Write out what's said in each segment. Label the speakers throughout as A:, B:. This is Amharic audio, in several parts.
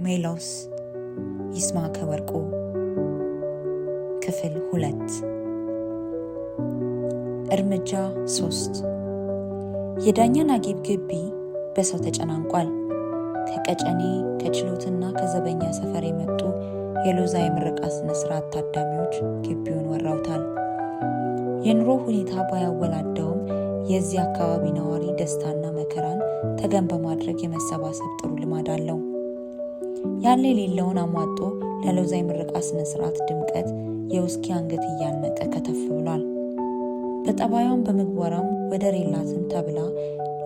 A: ሜሎስ ይስማዕከ ወርቁ ክፍል 2። እርምጃ 3። የዳኛ ናጊብ ግቢ በሰው ተጨናንቋል። ከቀጨኔ፣ ከችሎትና ከዘበኛ ሰፈር የመጡ የሎዛ የምረቃ ስነ ስርዓት ታዳሚዎች ግቢውን ወራውታል። የኑሮ ሁኔታ ባያወላደውም የዚህ አካባቢ ነዋሪ ደስታና መከራን ተገን በማድረግ የመሰባሰብ ጥሩ ልማድ አለው። ያለ የሌለውን አሟጦ ለሎዛ የምረቃ ስነ ስርዓት ድምቀት የውስኪ አንገት እያነቀ ከተፍ ብሏል። በጠባዩም በምግባሯም ወደር የላትም ተብላ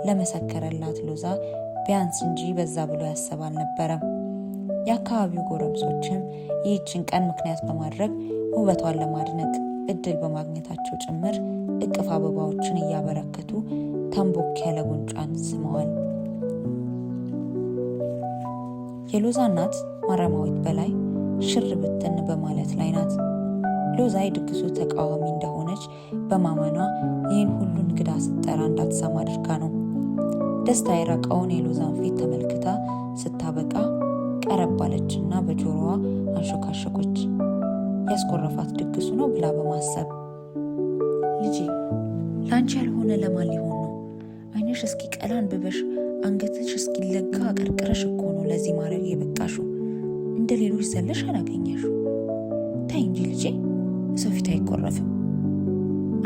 A: ለመሰከረላት ሎዛ ቢያንስ እንጂ በዛ ብሎ ያሰብ አልነበረም። የአካባቢው ጎረምሶችም ይህችን ቀን ምክንያት በማድረግ ውበቷን ለማድነቅ እድል በማግኘታቸው ጭምር እቅፍ አበባዎችን እያበረከቱ ተንቦክ ያለ ጉንጯን ስመዋል። የሎዛ እናት ማረማዊት በላይ ሽር ብትን በማለት ላይ ናት። ሎዛ የድግሱ ተቃዋሚ እንደሆነች በማመኗ ይህን ሁሉ እንግዳ ስትጠራ እንዳትሰማ አድርጋ ነው። ደስታ የራቀውን የሎዛን ፊት ተመልክታ ስታበቃ ቀረብ አለችና በጆሮዋ አንሾካሾኮች። ያስኮረፋት ድግሱ ነው ብላ በማሰብ ልጄ ላንቺ ያልሆነ ለማን ሊሆን ነው? ዓይንሽ እስኪቀላ አንብበሽ አንገትሽ እስኪለጋ አቀርቅረሽ እኮ ነው ለዚህ ማድረግ የበቃሽው። እንደ ሌሎች ዘለሽ አላገኘሽው። ታይ እንጂ ልጄ፣ ሰው ፊት አይኮረፍም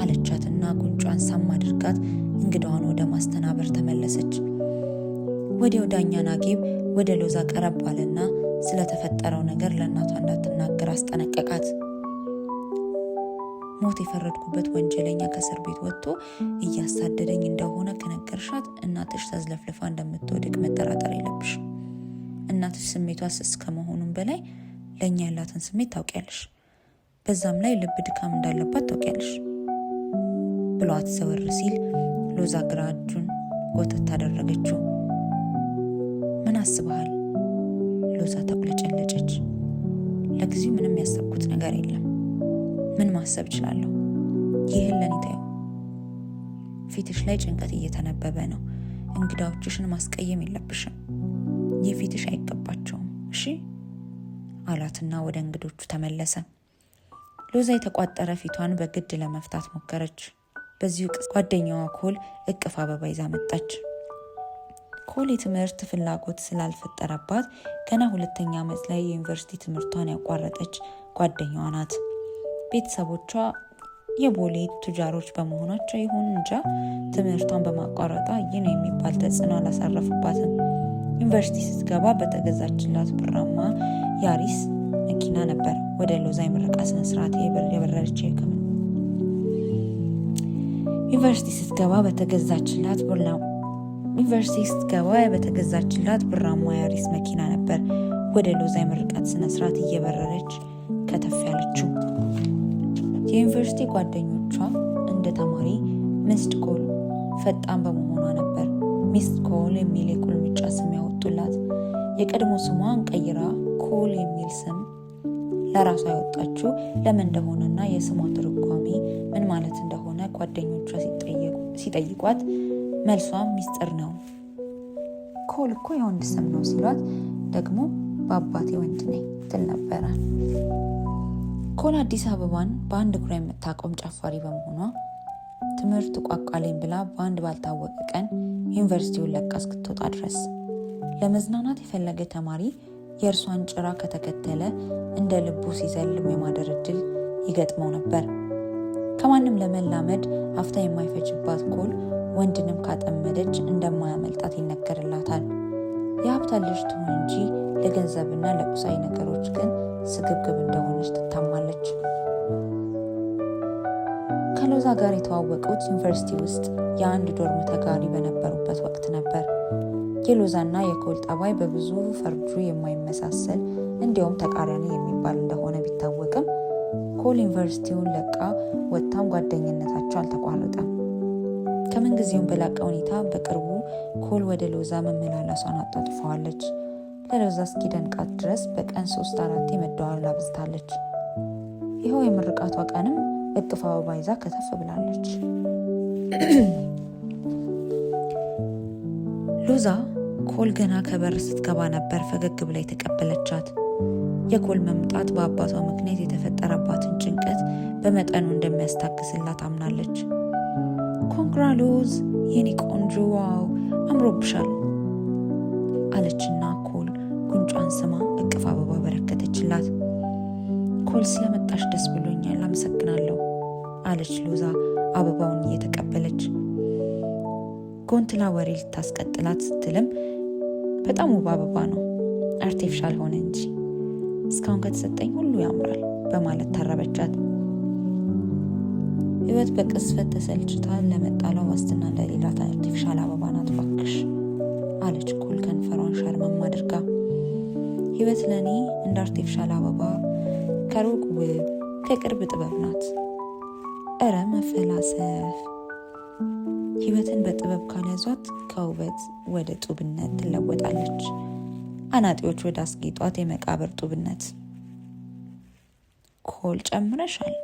A: አለቻትና ጉንጯን ሳም አድርጋት እንግዳዋን ወደ ማስተናበር ተመለሰች። ወዲያው ዳኛ ናጌብ ወደ ሎዛ ቀረብ አለና ስለተፈጠረው ነገር ለእናቷ እንዳትናገር አስጠነቀቃት። ሞት የፈረድኩበት ወንጀለኛ ከእስር ቤት ወጥቶ እያሳደደኝ እንደሆነ ከነገርሻት እናትሽ ተዝለፍልፋ እንደምትወድቅ መጠራጠር የለብሽም። እናትሽ ስሜቷ ስስ ከመሆኑም በላይ ለእኛ ያላትን ስሜት ታውቂያለሽ። በዛም ላይ ልብ ድካም እንዳለባት ታውቂያለሽ ብሏት ዘወር ሲል ሎዛ ግራ እጁን ጎተት አደረገችው። ምን አስበሃል? ሎዛ ተቁለጨለጨች። ለጊዜው ምንም ያሰብኩት ነገር የለም። ምን ማሰብ እችላለሁ? ይህን ለኔ ተይው። ፊትሽ ላይ ጭንቀት እየተነበበ ነው። እንግዳዎችሽን ማስቀየም የለብሽም። ይህ ፊትሽ አይገባቸውም። እሺ አላትና ወደ እንግዶቹ ተመለሰ። ሎዛ የተቋጠረ ፊቷን በግድ ለመፍታት ሞከረች። በዚሁ ጓደኛዋ ኮል እቅፍ አበባ ይዛ መጣች። ኮል የትምህርት ፍላጎት ስላልፈጠረባት ገና 2ኛ ዓመት ላይ የዩኒቨርሲቲ ትምህርቷን ያቋረጠች ጓደኛዋ ናት። ቤተሰቦቿ የቦሌ ቱጃሮች በመሆናቸው ይሁን እንጃ ትምህርቷን በማቋረጧ ይህ ነው የሚባል ተጽዕኖ አላሳረፉባትም። ዩኒቨርሲቲ ስትገባ በተገዛችላት ብራማ ያሪስ መኪና ነበር ወደ ሎዛ የምረቃ ስነ ስርዓት የበረረች። ዩኒቨርሲቲ ስትገባ በተገዛችላት ዩኒቨርሲቲ ስትገባ በተገዛችላት ብራማ ያሪስ መኪና ነበር ወደ ሎዛ የምርቃት ስነ ስርዓት እየበረረች ከተፍ ያለችው። የዩኒቨርሲቲ ጓደኞቿ እንደ ተማሪ missed call ፈጣን በመሆኗ ነበር missed call የሚል የቁልምጫ ስም ያወጡላት። የቀድሞ ስሟን ቀይራ ኮል የሚል ስም ለራሷ ያወጣችው ለምን እንደሆነና የስሟ ትርጓሜ ምን ማለት እንደሆነ ጓደኞቿ ሲጠይቋት መልሷ ሚስጥር ነው። ኮል እኮ የወንድ ስም ነው ሲሏት ደግሞ በአባቴ ወንድ ነኝ ትል ነበረ። ኮል አዲስ አበባን በአንድ እግሯ የምታቆም ጨፋሪ በመሆኗ ትምህርት ቋቋለኝ ብላ በአንድ ባልታወቀ ቀን ዩኒቨርሲቲውን ለቃ እስክትወጣ ድረስ ለመዝናናት የፈለገ ተማሪ የእርሷን ጭራ ከተከተለ እንደ ልቡ ሲዘልም የማደር እድል ይገጥመው ነበር። ከማንም ለመላመድ አፍታ የማይፈጅባት ኮል ወንድንም ካጠመደች እንደማያመልጣት ይነገርላታል። የሀብታም ልጅ ትሁን እንጂ ለገንዘብና ለቁሳዊ ነገሮች ግን ስግብግብ እንደሆነች ትታማለች። ከሎዛ ጋር የተዋወቁት ዩኒቨርሲቲ ውስጥ የአንድ dorm ተጋሪ በነበሩበት ወቅት ነበር። የሎዛና የኮል ጠባይ በብዙ ፈርጁ የማይመሳሰል እንዲያውም ተቃራኒ የሚባል እንደሆነ ቢታወቅም ኮል ዩኒቨርሲቲውን ለቃ ወጥታም ጓደኝነታቸው አልተቋረጠም። ከምንጊዜውም በላቀ ሁኔታ በቅርቡ ኮል ወደ ሎዛ መመላለሷን አጣጥፈዋለች። ለሎዛ እስኪደንቃት ድረስ በቀን 3-4 መደዋወል አብዝታለች። ይኸው የምርቃቷ ቀንም እቅፍ አበባ ይዛ ከተፍ ብላለች። ሎዛ ኮል ገና ከበር ስትገባ ነበር ፈገግ ብላ የተቀበለቻት። የኮል መምጣት በአባቷ ምክንያት የተፈጠረባትን ጭንቀት በመጠኑ እንደሚያስታግስላት አምናለች። Congra ሎዝ፣ የኔ ቆንጆ፣ wow አምሮብሻል አለችና ኮል ጉንጯን ስማ እቅፍ አበባ በረከተችላት። ኮል ስለመጣሽ ደስ ብሎኛል፣ አመሰግናለሁ አለች ሎዛ አበባውን እየተቀበለች። ጎንትላ ወሬ ልታስቀጥላት ስትልም በጣም ውብ አበባ ነው፣ artificial ሆነ እንጂ እስካሁን ከተሰጠኝ ሁሉ ያምራል በማለት ተረበቻት። ህይወት በቅጽበት ተሰልችታ ለመጣሏ ዋስትና እንደሌላት artificial አበባ ናት ባክሽ አለች ኮል ከንፈሯን ሸርመም አድርጋ። ህይወት ለእኔ እንደ artificial አበባ ከሩቅ ውብ ከቅርብ ጥበብ ናት። እረ መፈላሰፍ! ህይወትን በጥበብ ካልያዟት ከውበት ወደ ጡብነት ትለወጣለች። አናጢዎች ወደ አስጌጧት የመቃብር ጡብነት። ኮል ጨምረሻል።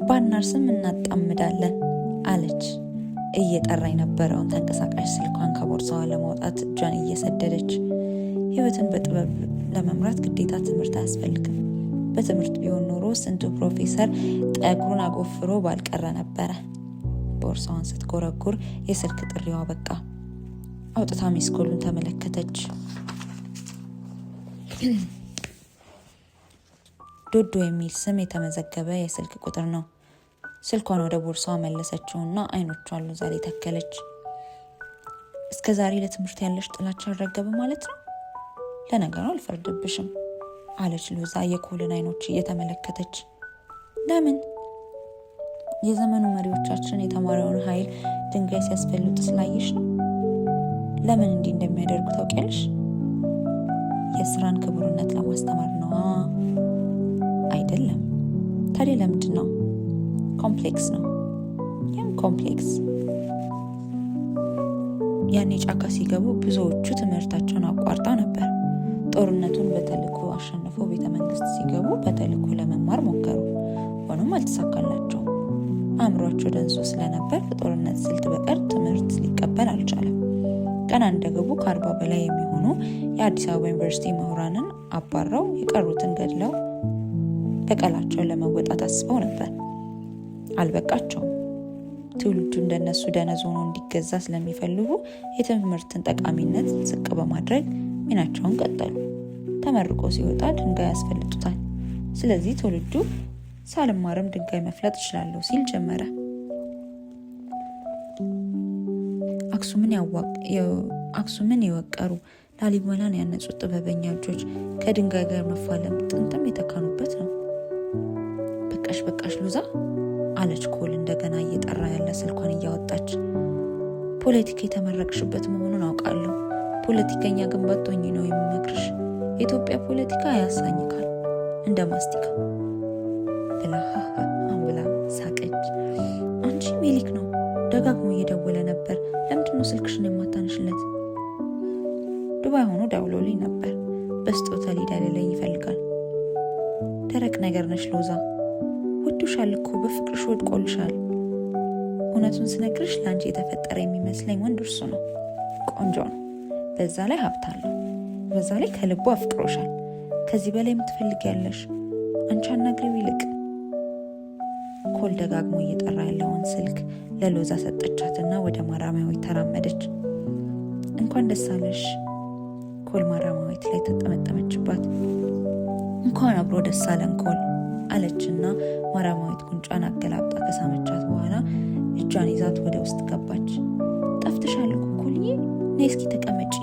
A: ባናርስም እናጣምዳለን አለች እየጠራ የነበረውን ተንቀሳቃሽ ስልኳን ከቦርሳዋ ለማውጣት እጇን እየሰደደች። ህይወትን በጥበብ ለመምራት ግዴታ ትምህርት አያስፈልግም። በትምህርት ቢሆን ኖሮ ስንቱ ፕሮፌሰር ጠጉሩን አጎፍሮ ባልቀረ ነበረ። ቦርሳዋን ስትጎረጉር የስልክ ጥሪዋ በቃ። አውጥታ missed call ኡን ተመለከተች። ዶዶ የሚል ስም የተመዘገበ የስልክ ቁጥር ነው። ስልኳን ወደ ቦርሳዋ መለሰችውና አይኖቿን ሎዛ ላይ ተከለች። እስከ ዛሬ ለትምህርት ያለሽ ጥላቻ አልረገበ ማለት ነው? ለነገሩ አልፈርድብሽም አለች ሎዛ የኮልን አይኖች እየተመለከተች። ለምን? የዘመኑ መሪዎቻችን የተማሪውን ኃይል ድንጋይ ሲያስፈልጡ ስላየሽ ነው። ለምን እንዲህ እንደሚያደርጉ ታውቂያለሽ? የስራን ክቡርነት ለማስተማር ነዋ። አይደለም። ታዲያ ለምንድን ነው? Complex ነው። ያም complex። ያኔ ጫካ ሲገቡ ብዙዎቹ ትምህርታቸውን አቋርጠው ነበር። ጦርነቱን በተልዕኮ አሸንፈው ቤተ መንግስት ሲገቡ በተልዕኮ ለመማር ሞከሩ። ሆኖም አልተሳካላቸውም። አእምሯቸው ደንዞ ስለነበር ከጦርነት ስልት በቀር ትምህርት ሊቀበል አልቻለም። ገና እንደገቡ ከ40 በላይ የሚሆኑ የአዲስ አበባ ዩኒቨርሲቲ ምሁራንን አባረው የቀሩትን ገድለው በቀላቸውን ለመወጣት አስበው ነበር። አልበቃቸውም። ትውልዱ እንደነሱ ደነዝ ሆኖ እንዲገዛ ስለሚፈልጉ የትምህርትን ጠቃሚነት ዝቅ በማድረግ ሚናቸውን ቀጠሉ። ተመርቆ ሲወጣ ድንጋይ ያስፈልጡታል። ስለዚህ ትውልዱ ሳልማርም ድንጋይ መፍለጥ እችላለሁ ሲል ጀመረ። አክሱምን የወቀሩ ላሊበላን ያነጹ ጥበበኛ እጆች ከድንጋይ ጋር መፋለም ጥንትም የተካኑበት ነው። በቃሽ በቃሽ ሎዛ አለች ኮል እንደገና እየጠራ ያለ ስልኳን እያወጣች። ፖለቲካ የተመረቅሽበት መሆኑን አውቃለሁ። ፖለቲከኛ ግን ባትሆኚ ነው የምመክርሽ። የኢትዮጵያ ፖለቲካ ያሳኝካል እንደ ማስቲካ ብላ ብላ ሳቀች። አንቺ ሜሊክ ነው ደጋግሞ እየደወለ ነበር። ለምንድን ነው ስልክሽን የማታነሽለት? ዱባይ ሆኖ ደውሎልኝ ነበር። በስጦታ ሊደልለኝ ይፈልጋል። ደረቅ ነገር ነሽ ሎዛ። ወዶሻል እኮ በፍቅርሽ ወድቆልሻል። እውነቱን ስነግርሽ ለአንቺ የተፈጠረ የሚመስለኝ ወንድ እርሱ ነው። ቆንጆ ነው፣ በዛ ላይ ሀብት አለው፣ በዛ ላይ ከልቡ አፍቅሮሻል። ከዚህ በላይ የምትፈልጊያለሽ? አንቺ አናግሪው ይልቅ። ኮል ደጋግሞ እየጠራ ያለውን ስልክ ለሎዛ ሰጠቻትና ወደ ማራማዊት ተራመደች። እንኳን ደስ አለሽ። ኮል ማራማዊት ላይ ተጠመጠመችባት። እንኳን አብሮ ደስ አለን ኮል አለችና ማራማዊት ጉንጯን አገላብጣ ከሳመቻት በኋላ እጇን ይዛት ወደ ውስጥ ገባች። ጠፍተሻል እኮ ኮልዬ፣ ነይ እስኪ ተቀመጪ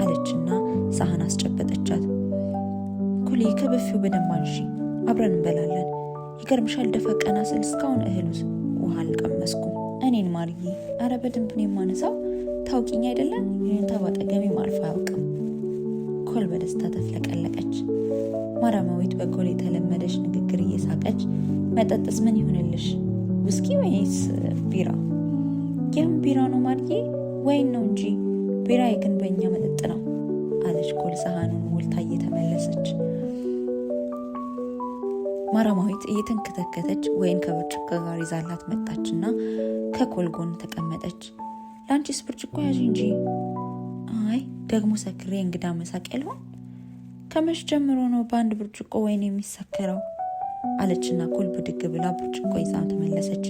A: አለችና ሳህን አስጨበጠቻት። ኮልዬ ከበፊው በደንብ አንሺ፣ አብረን እንበላለን። ይገርምሻል ደፋ ቀና ስል እስካሁን እህሉ ውሃ አልቀመስኩም። እኔን ማርዬ፣ አረ በደንብ ነው የማነሳው። ታውቂኝ አይደለ? ይሁንታ ባጠገቤም አልፎ አያውቅም። ኮል በደስታ ተፍለቀለቀች። ማራማዊት በኮል የተለመደች ንግግር እየሳቀች መጠጥስ ምን ይሁንልሽ? ውስኪ ወይስ ቢራ? የምን ቢራ ነው ማርዬ? ወይን ነው እንጂ ቢራ የግንበኛ መጠጥ ነው አለች ኮል ሰሃኑን ሞልታ እየተመለሰች። ማራማዊት እየተንከተከተች ወይን ከብርጭቆ ጋር ይዛላት መጣችና ከኮል ጎን ተቀመጠች። ለአንቺስ ብርጭቆ ያዥ እንጂ። አይ ደግሞ ሰክሬ እንግዳ መሳቅ ያልሆን። ከመች ጀምሮ ነው በአንድ ብርጭቆ ወይን የሚሰከረው? አለችና ኮል ብድግ ብላ ብርጭቆ ይዛ ተመለሰች።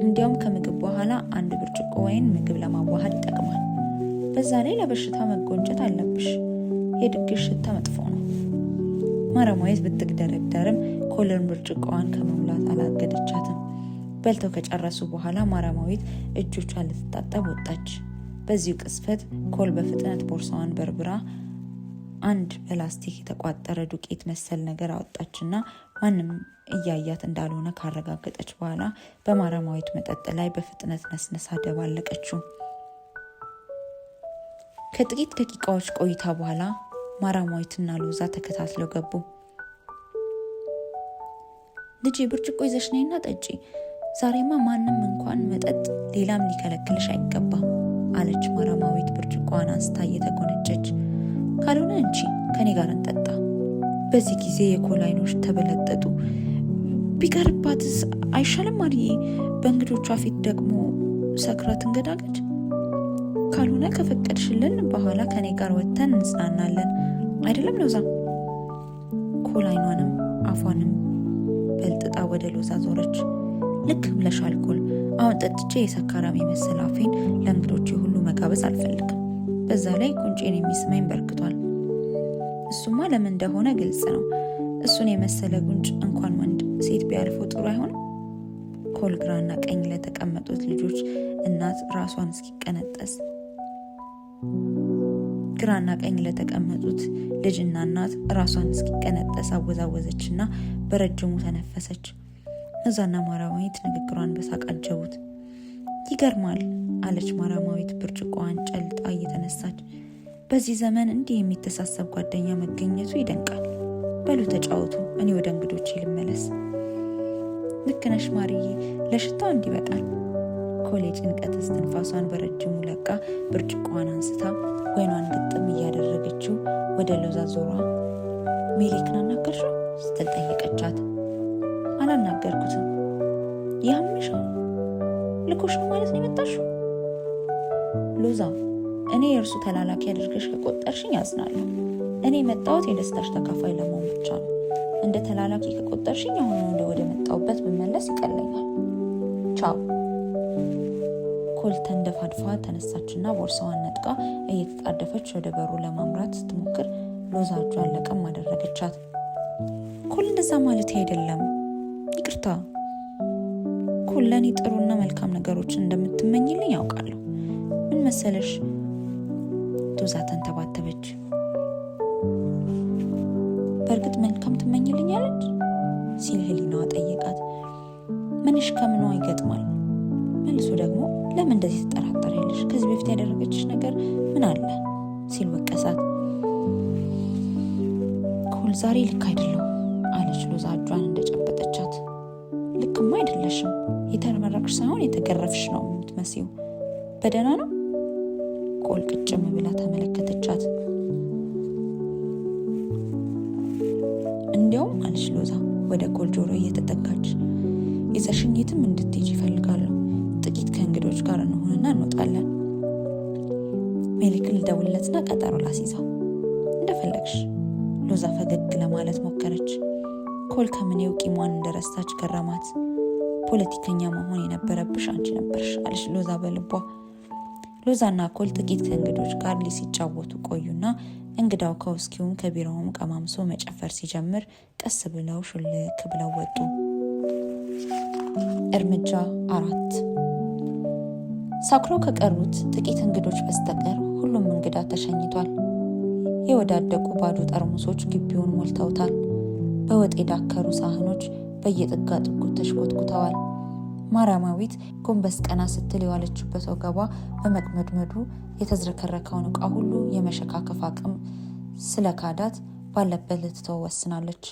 A: እንዲያውም ከምግብ በኋላ አንድ ብርጭቆ ወይን ምግብ ለማዋሃድ ይጠቅማል። በዛ ላይ ለበሽታ መጎንጨት አለብሽ። የድግስ ሽታ መጥፎ ነው። ማረማዊት ብትግደረደርም ኮልን ብርጭቆዋን ከመሙላት አላገደቻትም። በልተው ከጨረሱ በኋላ ማረማዊት እጆቿን ልትታጠብ ወጣች። በዚሁ ቅጽበት ኮል በፍጥነት ቦርሳዋን በርብራ አንድ በላስቲክ የተቋጠረ ዱቄት መሰል ነገር አወጣችና ማንም እያያት እንዳልሆነ ካረጋገጠች በኋላ በማረማዊት መጠጥ ላይ በፍጥነት ነስነሳ ደባለቀችው። ከጥቂት ደቂቃዎች ቆይታ በኋላ ማራማዊትና ሎዛ ተከታትለው ገቡ። ልጄ ብርጭቆ ይዘሽ ነይና ጠጪ፣ ዛሬማ ማንም እንኳን መጠጥ ሌላም ሊከለክልሽ አይገባም አለች ማራማዊት ብርጭቆዋን አንስታ እየተጎነጨች። ካልሆነ እንቺ ከኔ ጋር እንጠጣ። በዚህ ጊዜ የኮል አይኖች ተበለጠጡ። ቢቀርባትስ አይሻልም ማርዬ? በእንግዶቿ ፊት ደግሞ ሰክራ ትንገዳገድ። ካልሆነ ከፈቀድሽልን በኋላ ከኔ ጋር ወጥተን እንጽናናለን። አይደለም ሎዛ? ኮል አይኗንም አፏንም በልጥጣ ወደ ሎዛ ዞረች። ልክ ብለሻል ኮል። አሁን ጠጥቼ የሰካራም የመሰለ አፌን ለእንግዶቼ ሁሉ መጋበዝ አልፈልግም። በዛ ላይ ጉንጬን የሚስመኝ በርክቷል። እሱማ ለምን እንደሆነ ግልጽ ነው። እሱን የመሰለ ጉንጭ እንኳን ወንድ ሴት ቢያልፈው ጥሩ አይሆንም። ኮል ግራና ቀኝ ለተቀመጡት ልጆች እናት ራሷን እስኪቀነጠስ ግራና ቀኝ ለተቀመጡት ልጅና እናት ራሷን እስኪቀነጠስ አወዛወዘችና በረጅሙ ተነፈሰች። ሎዛና ማራማዊት ንግግሯን በሳቅ አጀቡት። ይገርማል አለች ማራማዊት ብርጭቆዋን ጨልጣ እየተነሳች። በዚህ ዘመን እንዲህ የሚተሳሰብ ጓደኛ መገኘቱ ይደንቃል። በሉ ተጫወቱ፣ እኔ ወደ እንግዶቼ ልመለስ። ልክ ነሽ ማርዬ፣ ለሽታው እንዲህ ይበቃል። ኮል የጭንቀት እስትንፋሷን በረጅሙ ለቃ ብርጭቆዋን አንስታ ወይኗን ግጥም እያደረገችው ወደ ሎዛ ዞሯ ሜሌክን አናገርሽው ስትል ጠየቀቻት። አላናገርኩትም። ያምሻል ልኮሽ ነው ማለት ነው የመጣሽው? ሎዛ፣ እኔ የእርሱ ተላላኪ አድርገሽ ከቆጠርሽኝ ያዝናለሁ። እኔ የመጣሁት የደስታሽ ተካፋይ ለመሆን ብቻ ነው። እንደ ተላላኪ ከቆጠርሽኝ አሁን ወደ መጣሁበት ብመለስ ይቀለኛል። ቻው። ኮል ተንደፋድፋ ተነሳችና ቦርሳዋን ነጥቃ እየተጣደፈች ወደ በሩ ለማምራት ስትሞክር ሎዛ እጇን ለቀም አደረገቻት። ኮል፣ እንደዛ ማለት አይደለም፣ ይቅርታ ኮል፣ ለእኔ ጥሩና መልካም ነገሮችን እንደምትመኝልኝ ያውቃለሁ። ምን መሰለሽ፣ ሎዛ ተንተባተበች። በእርግጥ መልካም ትመኝልኛለች ሲል ህሊናዋ ጠየቃት። ምንሽ ከምኗ ይገጥማል? መልሶ ደግሞ ለምን እንደዚህ ትጠራጠሪያለሽ? ከዚህ በፊት ያደረገችሽ ነገር ምን አለ ሲል ወቀሳት። ኮል ዛሬ ልክ አይደለሁም አለች ሎዛ እጇን እንደጨበጠቻት። ልክማ አይደለሽም፣ የተመረቅሽ ሳይሆን የተገረፍሽ ነው የምትመስዪው። በደህና ነው? ኮል ቅጭም ብላ ተመለከተቻት። እንዲያውም አለች ሎዛ ወደ ኮል ጆሮ እየተጠጋች፣ ይዘሽኝ የትም እንድትሄጂ እፈልጋለሁ። ጥቂት ከእንግዶች ጋር እንሆንና እንወጣለን። ሜሊክን ልደውልለትና ቀጠሮ ላስይዘው። እንደፈለግሽ። ሎዛ ፈገግ ለማለት ሞከረች። ኮል ከምኔው ቂሟን እንደረሳች ገረማት። ፖለቲከኛ መሆን የነበረብሽ አንቺ ነበርሽ አለች ሎዛ በልቧ። ሎዛና ኮል ጥቂት ከእንግዶች ጋር ሲጫወቱ ቆዩና እንግዳው ከውስኪውም ከቢራውም ቀማምሶ መጨፈር ሲጀምር ቀስ ብለው ሹልክ ብለው ወጡ። እርምጃ 4። ሰክረው ከቀሩት ጥቂት እንግዶች በስተቀር ሁሉም እንግዳ ተሸኝቷል። የወዳደቁ ባዶ ጠርሙሶች ግቢውን ሞልተውታል። በወጥ የዳከሩ ሳህኖች በየጥጋ ጥጉ ተሽኮትኩተዋል። ማርያማዊት ጎንበስ ቀና ስትል የዋለችበት ወገቧ በመቅመድመዱ የተዝረከረከውን ዕቃ ሁሉ የመሸካከፍ አቅም ስለካዳት ባለበት ልትተው ወስናለች።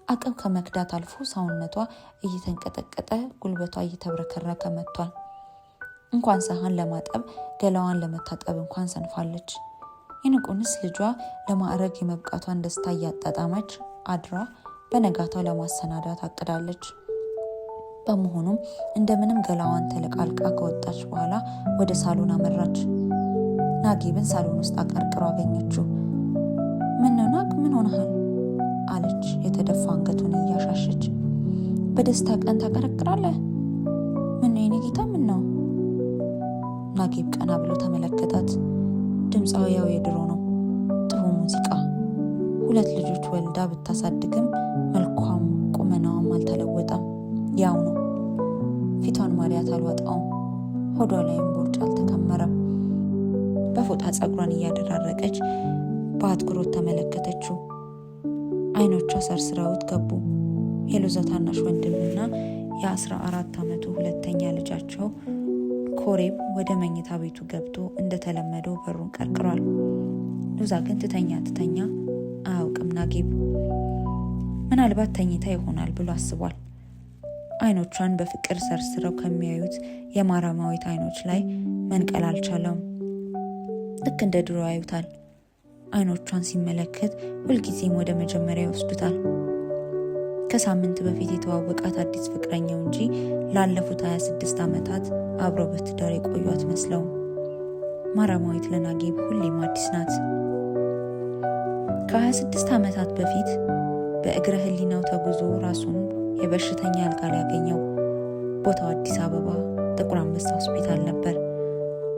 A: አቅም ከመክዳት አልፎ ሰውነቷ እየተንቀጠቀጠ ጉልበቷ እየተብረከረከ መጥቷል። እንኳን ሳህን ለማጠብ ገላዋን ለመታጠብ እንኳን ሰንፋለች። ይልቁንስ ልጇ ለማዕረግ የመብቃቷን ደስታ እያጣጣመች አድራ በነጋታው ለማሰናዳት አቅዳለች። በመሆኑም እንደምንም ገላዋን ተለቃልቃ ከወጣች በኋላ ወደ ሳሎን አመራች። ናጌብን ሳሎን ውስጥ አቀርቅሮ አገኘችው። ምነው ናግ፣ ምን ሆነሃል? አለች የተደፋ አንገቱን እያሻሸች። በደስታ ቀን ታቀረቅራለህ? ምነው የኔ ጌታ፣ ምን ነው? ናጌብ ቀና ብሎ ተመለከታት። ድምፃዊ ያው የድሮ ነው፣ ጥሩ ሙዚቃ። ሁለት ልጆች ወልዳ ብታሳድግም መልኳም ቁመናዋም አልተለወጠም፣ ያው ነው። ፊቷን ማዲያት አልዋጣውም፣ ሆዷ ላይም ቦርጭ አልተከመረም። በፎጣ ጸጉሯን እያደራረቀች በአትኩሮት ተመለከተችው። አይኖቿ ሰርስረውት ገቡ። የሎዛ ታናሽ ወንድምና የ14 ዓመቱ ሁለተኛ ልጃቸው ኮሬብ ወደ መኝታ ቤቱ ገብቶ እንደተለመደው በሩን ቀርቅሯል። ሎዛ ግን ትተኛ ትተኛ አያውቅም። ናጌብ ምናልባት ተኝታ ይሆናል ብሎ አስቧል። አይኖቿን በፍቅር ሰርስረው ከሚያዩት የማራማዊት አይኖች ላይ መንቀል አልቻለውም። ልክ እንደ ድሮ ያዩታል። አይኖቿን ሲመለከት ሁልጊዜም ወደ መጀመሪያ ይወስዱታል። ከሳምንት በፊት የተዋወቃት አዲስ ፍቅረኛው እንጂ ላለፉት 26 ዓመታት አብረው በትዳር የቆዩ አትመስለውም። ማራማዊት ለናጌብ ሁሌም አዲስ ናት። ከ26 ዓመታት በፊት በእግረ ሕሊናው ተጉዞ ራሱን የበሽተኛ አልጋ ላይ ያገኘው። ቦታው አዲስ አበባ ጥቁር አንበሳ ሆስፒታል ነበር።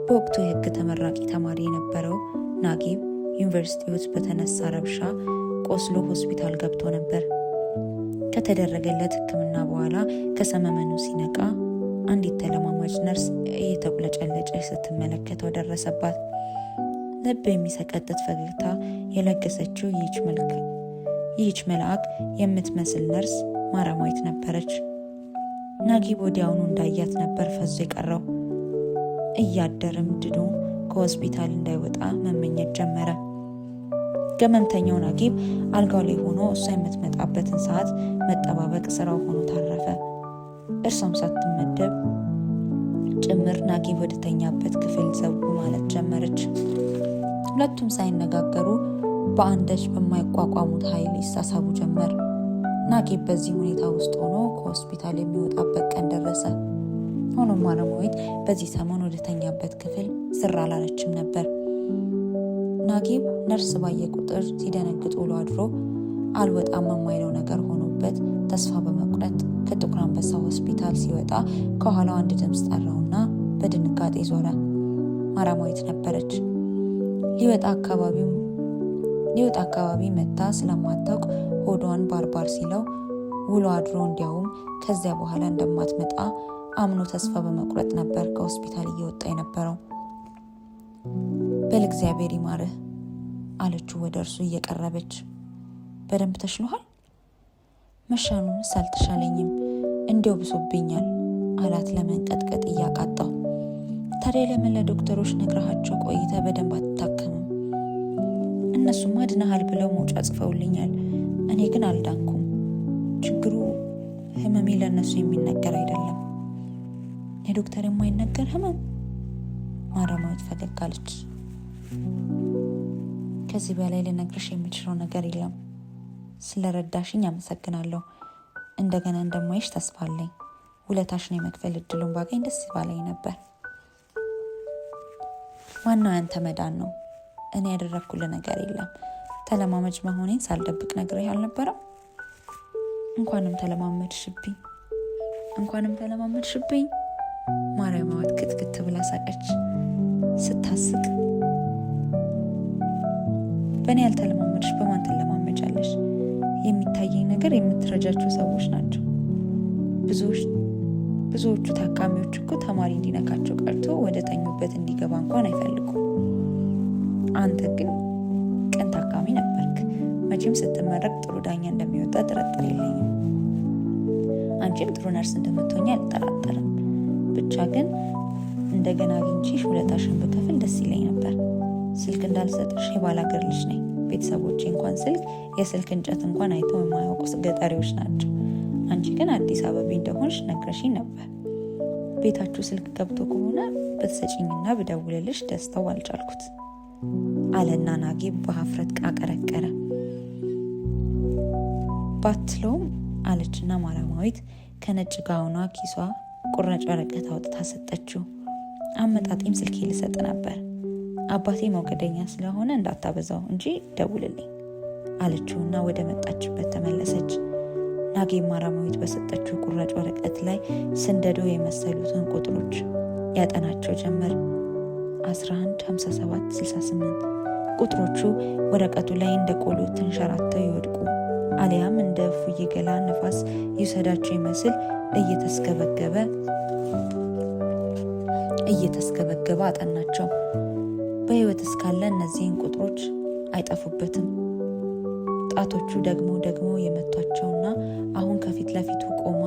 A: በወቅቱ የሕግ ተመራቂ ተማሪ የነበረው ናጌብ ዩኒቨርሲቲ ውስጥ በተነሳ ረብሻ ቆስሎ ሆስፒታል ገብቶ ነበር። ከተደረገለት ሕክምና በኋላ ከሰመመኑ ሲነቃ አንዲት ተለማማጅ ነርስ እየተቁለጨለጨች ስትመለከተው ደረሰባት። ልብ የሚሰቀጥጥ ፈገግታ የለገሰችው ይህች መልአክ የምትመስል ነርስ ማራማዊት ነበረች። ናጊብ ወዲያውኑ እንዳያት ነበር ፈዞ የቀረው። እያደርም ድኖ ከሆስፒታል እንዳይወጣ መመኘት ጀመረ። ገመምተኛው ናጊብ አልጋው ላይ ሆኖ እሷ የምትመጣበትን ሰዓት መጠባበቅ ስራው ሆኖ ታረፈ። እርሷም ሳትመደብ ጭምር ናጊብ ወደተኛበት ክፍል ዘው ማለት ጀመረች። ሁለቱም ሳይነጋገሩ በአንዳች በማይቋቋሙት ኃይል ይሳሳቡ ጀመር። ናጊብ በዚህ ሁኔታ ውስጥ ሆኖ ከሆስፒታል የሚወጣበት ቀን ደረሰ። ሆኖም ማረማዊት በዚህ ሰሞን ወደተኛበት ክፍል ዝር አላለችም ነበር። ናጊብ ነርስ ባየ ቁጥር ሲደነግጥ ውሎ አድሮ አልወጣም የማይለው ነገር ሆኖበት ተስፋ በመቁረጥ ከጥቁር አንበሳ ሆስፒታል ሲወጣ ከኋላው አንድ ድምፅ ጠራውና በድንጋጤ ዞረ። ማራማዊት ነበረች። ሊወጣ አካባቢ መታ ስለማታውቅ ሆዷን ባርባር ሲለው ውሎ አድሮ እንዲያውም ከዚያ በኋላ እንደማትመጣ አምኖ ተስፋ በመቁረጥ ነበር ከሆስፒታል እየወጣ የነበረው። በል እግዚአብሔር ይማርህ አለችው ወደ እርሱ እየቀረበች። በደንብ ተሽሎሃል? መሻኑንስ አልተሻለኝም፣ እንዲያው ብሶብኛል አላት ለመንቀጥቀጥ እያቃጣው። ታዲያ ለምን ለዶክተሮች ነግረሃቸው ቆይተህ በደንብ አትታከምም? እነሱማ ድነሃል ብለው መውጫ ጽፈውልኛል። እኔ ግን አልዳንኩም። ችግሩ ህመሜ ለእነሱ የሚነገር አይደለም። ለዶክተር የማይነገር ህመም? ማረማዊት ፈገግ አለች። ከዚህ በላይ ልነግርሽ የምችለው ነገር የለም። ስለረዳሽኝ አመሰግናለሁ። እንደገና እንደማይሽ ተስፋ አለኝ። ውለታሽን የመክፈል እድሉን ባገኝ ደስ ባለኝ ነበር። ዋናው ያንተ መዳን ነው። እኔ ያደረግኩልህ ነገር የለም። ተለማመጅ መሆኔን ሳልደብቅ ነግሬህ አልነበረም? እንኳንም ተለማመድሽብኝ፣ እንኳንም ተለማመድሽብኝ። ማርያማዊት ክትክት ብላ ሳቀች። ስታስቅ በእኔ ያልተለማመድሽ በማን ትለማመጃለሽ? የሚታየኝ ነገር የምትረጃቸው ሰዎች ናቸው። ብዙዎቹ ታካሚዎች እኮ ተማሪ እንዲነካቸው ቀርቶ ወደ ተኙበት እንዲገባ እንኳን አይፈልጉም። አንተ ግን ቅን ታካሚ ነበርክ። መቼም ስትመረቅ ጥሩ ዳኛ እንደሚወጣ ጥርጥር የለኝም። አንቺም ጥሩ ነርስ እንደምትሆኝ አልጠራጠርም። ብቻ ግን እንደገና አግኝቼሽ ውለታሽን ብከፍል ደስ ይለኝ ነበር። ስልክ እንዳልሰጥሽ የባላገር ልጅ ነኝ። ቤተሰቦቼ እንኳን ስልክ የስልክ እንጨት እንኳን አይተው የማያውቁ ገጠሪዎች ናቸው። አንቺ ግን አዲስ አበቤ እንደሆንሽ ነግረሽኝ ነበር። ቤታችሁ ስልክ ገብቶ ከሆነ ብትሰጪኝና ብደውልልሽ ደስታው አልቻልኩት አለና ናጌብ በሀፍረት አቀረቀረ። ባትለውም አለችና ማራማዊት ከነጭ ጋውኗ ኪሷ ቁራጭ ወረቀት አውጥታ ሰጠችው። አመጣጤም ስልኬ ልሰጥ ነበር። አባቴ ሞገደኛ ስለሆነ እንዳታበዛው እንጂ ደውልልኝ አለችውና ወደ መጣችበት ተመለሰች። ናጌ ማራማዊት በሰጠችው ቁራጭ ወረቀት ላይ ስንደዶ የመሰሉትን ቁጥሮች ያጠናቸው ጀመር። 11፣ 57፣ 68 ቁጥሮቹ ወረቀቱ ላይ እንደ ቆሎ ተንሸራተው ይወድቁ አሊያም እንደ እፉዬ ገላ ነፋስ ይውሰዳቸው ይመስል እየተስገበገበ አጠናቸው። በሕይወት እስካለ እነዚህን ቁጥሮች አይጠፉበትም። ጣቶቹ ደግሞ ደግሞ የመቷቸውና አሁን ከፊት ለፊቱ ቆማ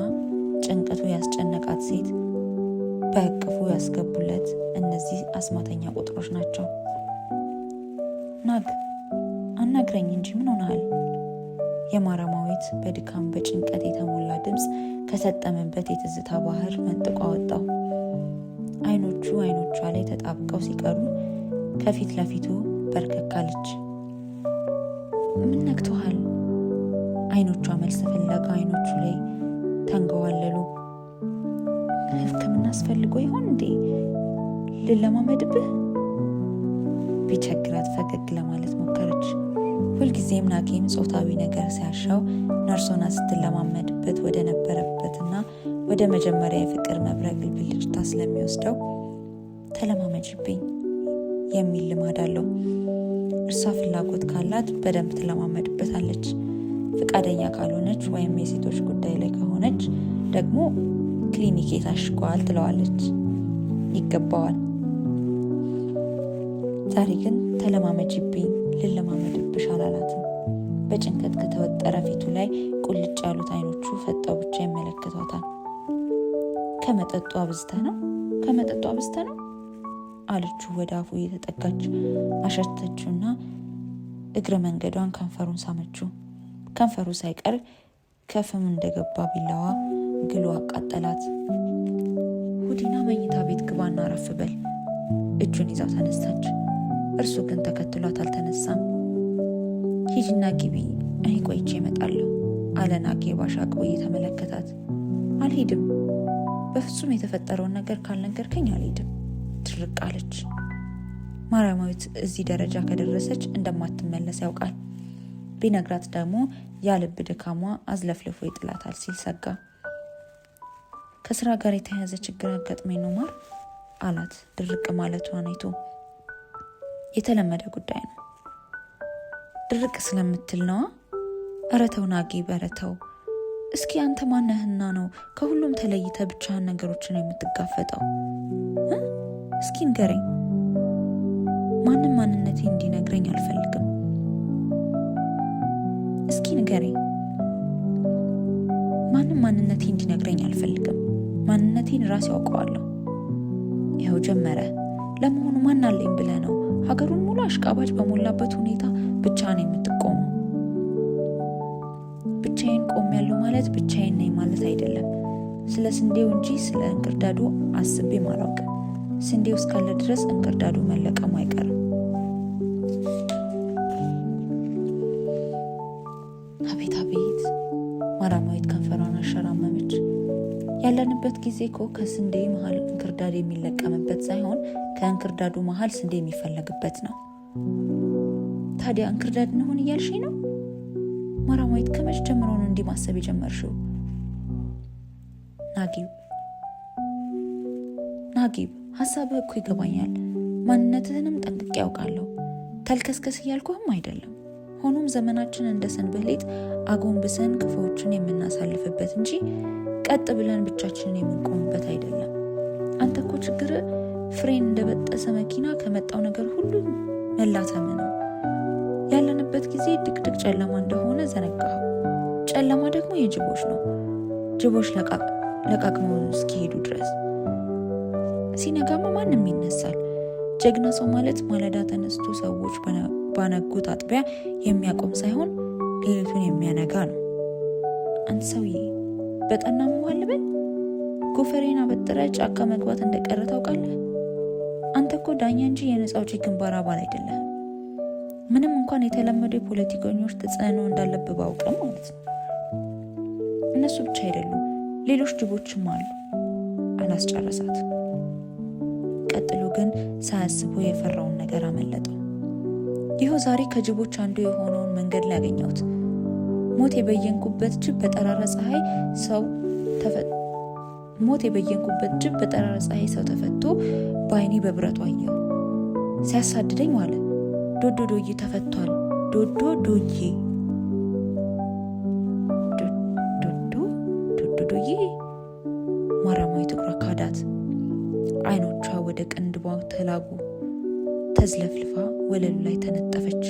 A: ጭንቀቱ ያስጨነቃት ሴት በእቅፉ ያስገቡለት እነዚህ አስማተኛ ቁጥሮች ናቸው። ናግ፣ አናግረኝ እንጂ ምን ሆነሃል? የማራማዊት በድካም በጭንቀት የተሞላ ድምፅ ከሰጠመበት የትዝታ ባህር መንጥቆ አወጣው። አይኖቹ አይኖቿ ላይ ተጣብቀው ሲቀሩ ከፊት ለፊቱ በርከካለች። ምን ነክቶሃል? አይኖቿ መልስ ፍለጋ አይኖቹ ላይ ተንገዋለሉ። ሕክምና አስፈልጎ ይሆን እንዴ? ልለማመድብህ? ቢቸግራት ፈገግ ለማለት ሞከረች። ሁልጊዜም ናጌም ጾታዊ ነገር ሲያሻው ነርሶና ስትለማመድበት ወደ ነበረበትና ወደ መጀመሪያ የፍቅር መብረቅ ብልጭታ ስለሚወስደው ተለማመጅብኝ የሚል ልማድ አለው። እርሷ ፍላጎት ካላት በደንብ ትለማመድበታለች። ፈቃደኛ ካልሆነች ወይም የሴቶች ጉዳይ ላይ ከሆነች ደግሞ ክሊኒኬ ታሽጓል ትለዋለች። ይገባዋል። ዛሬ ግን ተለማመጅብኝ ልለማመድብሽ አላላትም። በጭንቀት ከተወጠረ ፊቱ ላይ ቁልጭ ያሉት አይኖቹ ፈጠው ብቻ ይመለከቷታል። ከመጠጡ አብዝተህ ነው፣ ከመጠጡ አብዝተህ ነው አለችው ወደ አፉ እየተጠጋች አሸተችውና እግረ መንገዷን ከንፈሩን ሳመችው። ከንፈሩ ሳይቀር ከፍም እንደገባ ቢላዋ ግሎ አቃጠላት። ሁዲና መኝታ ቤት ግባና አረፍ በል። እጁን ይዛው ተነሳች። እርሱ ግን ተከትሏት አልተነሳም። ሂጂና ግቢ፣ እኔ ቆይቼ እመጣለሁ አለ ናጌ ባሻቅቦ እየተመለከታት። አልሄድም፣ በፍጹም የተፈጠረውን ነገር ካልነገርከኝ አልሄድም ድርቅ አለች። ማርያማዊት እዚህ ደረጃ ከደረሰች እንደማትመለስ ያውቃል። ቢነግራት ደግሞ ያልብ ድካሟ አዝለፍልፎ ይጥላታል ሲል ሰጋ። ከስራ ጋር የተያያዘ ችግር አጋጥሞኝ ነው ማር አላት ድርቅ ማለቷን አይቶ። የተለመደ ጉዳይ ነው። ድርቅ ስለምትል ነዋ። ኧረ ተው ናጌ፣ ኧረ ተው እስኪ። አንተ ማነህና ነው ከሁሉም ተለይተ ብቻህን ነገሮችን የምትጋፈጠው? እስኪ ንገረኝ። ማንም ማንነቴ እንዲነግረኝ አልፈልግም። እስኪ ንገረኝ። ማንም ማንነቴ እንዲነግረኝ አልፈልግም። ማንነቴን ራሴ ያውቀዋለሁ። ይኸው ጀመረ። ለመሆኑ ማን አለኝ ብለህ ነው ሀገሩን ሙሉ አሽቃባጭ በሞላበት ሁኔታ ብቻህን የምትቆመው? ብቻዬን ቆሜያለሁ ማለት ብቻዬን ነኝ ማለት አይደለም። ስለ ስንዴው እንጂ ስለ እንክርዳዱ አስቤም አላውቅም። ስንዴው እስካለ ድረስ እንክርዳዱ መለቀሙ አይቀርም። አቤት አቤት! ማራማዊት ከንፈሯን አሸራመመች። ያለንበት ጊዜ እኮ ከስንዴ መሀል እንክርዳድ የሚለቀምበት ሳይሆን ከእንክርዳዱ መሀል ስንዴ የሚፈለግበት ነው። ታዲያ እንክርዳድ እንሆን እያልሽኝ ነው? ማራማዊት ከመች ጀምሮ ነው እንዲህ ማሰብ የጀመርሽው? ናጊብ ናጊብ፣ ሀሳብህ እኮ ይገባኛል። ማንነትህንም ጠንቅቄ ያውቃለሁ። ተልከስከስ እያልኩህም አይደለም። ሆኖም ዘመናችን እንደ ሰንበሌጥ አጎንብሰን ክፉዎችን የምናሳልፍበት እንጂ ቀጥ ብለን ብቻችንን የምንቆምበት አይደለም። አንተ እኮ ችግር ፍሬን እንደበጠሰ መኪና ከመጣው ነገር ሁሉ መላተም ነው። ያለንበት ጊዜ ድቅድቅ ጨለማ እንደሆነ ዘነጋኸው። ጨለማ ደግሞ የጅቦች ነው። ጅቦች ለቃቅመው እስኪሄዱ ድረስ ሲነጋማ ማንም ይነሳል። ጀግና ሰው ማለት ማለዳ ተነስቶ ሰዎች ባነጉት አጥቢያ የሚያቆም ሳይሆን ሌሊቱን የሚያነጋ ነው። አንተ ሰውዬ በጠና መዋል ልበል? ጎፈሬን አበጥረ ጫካ መግባት እንደቀረ ታውቃለህ? አንተ እኮ ዳኛ እንጂ የነፃ አውጪ ግንባር አባል አይደለህም። ምንም እንኳን የተለመዱ የፖለቲከኞች ተጽዕኖ እንዳለብህ ባውቅም ማለት ነው። እነሱ ብቻ አይደሉም፣ ሌሎች ጅቦችም አሉ። አላስጨረሳት። ቀጥሎ ግን ሳያስበው የፈራውን ነገር አመለጠው። ይኸው ዛሬ ከጅቦች አንዱ የሆነውን መንገድ ላይ አገኘሁት። ሞት የበየንኩበት ጅብ በጠራራ ፀሐይ ሰው ሞት የበየንኩበት ጅብ በጠራራ ፀሐይ ሰው ተፈቶ በአይኔ በብረቱ አየሁ። ሲያሳድደኝ ዋለ። ዶዶ ዶዬ ተፈቷል። ዶዶ ዶዬ ዶዶ ዶዶ ዶዬ። ማራማዊት እግሯ ካዳት። አይኖቿ ወደ ቅንድቧ ተላጉ። ተዝለፍልፋ ወለሉ ላይ ተነጠፈች።